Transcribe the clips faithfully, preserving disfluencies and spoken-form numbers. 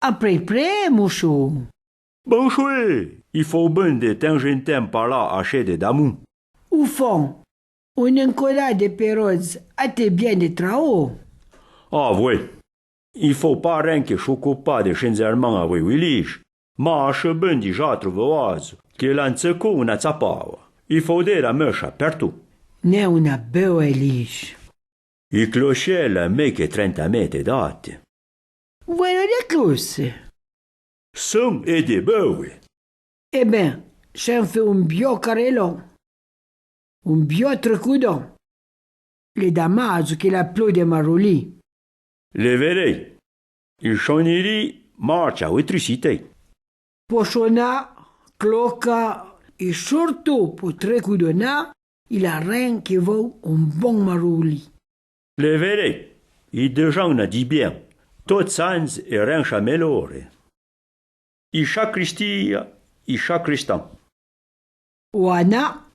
Apré pré, mouchou. Bon choué, i fô bin de tin en tin parlà achè de damou. Ou fon, oun encolà de péroz a te bien de traô. Ah, voué. I fô pa rin que s'ocupà de chin-z-arman avoué Willis, ma achè bin di j'âtro voâzo, que l'an tsecou ouna tsapâ. I fô dé la mècha pertou. N'é ouna beua élije. I clochè l'a mé que trenta méte d'âte. Voué de clochè. Son é de beue. É bin, ch'en fé oun biô carelon. Oun biô trecoudon. L'é damazo que l'a plou de marouli. L'é véré. I choniri martsa a électricité. Po chonâ, cloca, é surtou po trecoudonâ, i l'a rin que vou oun bon marouli. L'é véré, i dejan n'a di bien, tot sans é rin ch'amélore. I chacristia, i chacristan. Oua n'a.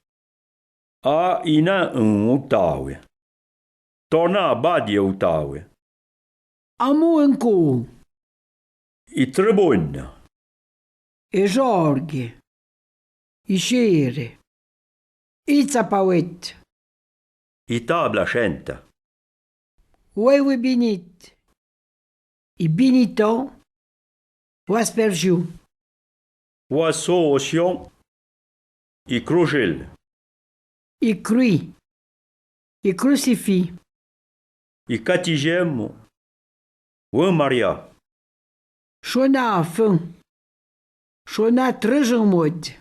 A i n'a oun outaoue. Tornâ a badi outaoue. Amou encou. I trebona. É j'orgue. I chére. I tsapauette. I tabla chenta. Oué, oué, binit. I biniton. Oua asperjou. Oua soocion. I crojel. I crui. I crucifi. I catijemo. Oun maria. Chonâ a fin. Chonâ trejin mode.